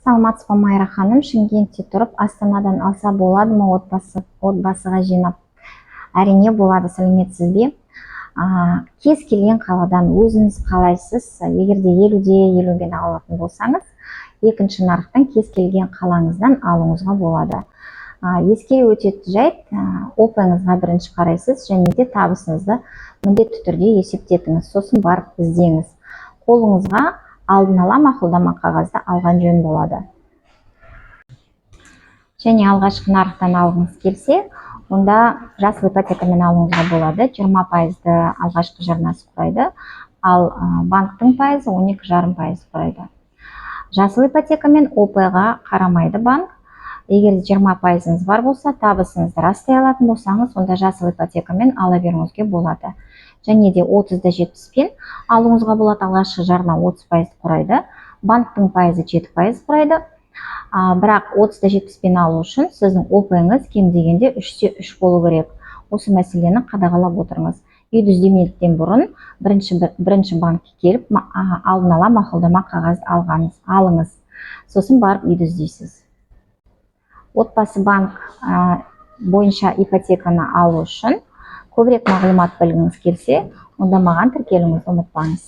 Саламатсыз ба, Майра ханым? Шымкентте тұрып, Астанадан алса болады ма отбасыға жинап? Әрине, болады. Сәлеметсіз бе? Кез келген қаладан, өзіңіз қалайсыз. Егер де 50 де 50-мен алатын болсаңыз, екінші нарықтан, кез келген қалаңыздан алуыңызға болады. Ескере өтетін жайт: ОП-ңызға бірінші қарайсыз және де табысыңызды міндетті түрде есептетіңіз, сосын барып іздеңіз. Қолыңызға алдын ала мақұлдама қағазды алған жөн болады. Және алғашқы нарықтан алғыңыз келсе, онда жасыл ипотекамен алуыңызға болады. 20%-ды алғашқы жарнасы құрайды, ал банктің пайызы 12,5% құрайды. Жасыл ипотекамен ОП-ға қарамайды банк. Егер 20%-ыңыз бар болса, табысыңызды растай алатын болсаңыз, онда жасыл ипотекамен ала беруіңізге болады. Және де 30 да 70-пен алуыңызға болады. Алғашқы жарна 30%-ды құрайды, банктің пайызы 7% құрайды. Бірақ 30 да 70-пен алу үшін сіздің ОП-ңыз кем дегенде 3 те 3 болу керек. Осы мәселені қадағалап отырыңыз. Үйді іздеместен бұрын бірінші банкке келіп, алдын ала мақұлдама қағаз алыңыз, сосын барып үйді іздейсіз. Отбасы банк бойынша ипотеканы алу үшін көбірек мағлұмат білгіңіз келсе, онда маған тіркелуіңізді ұмытпаңыз.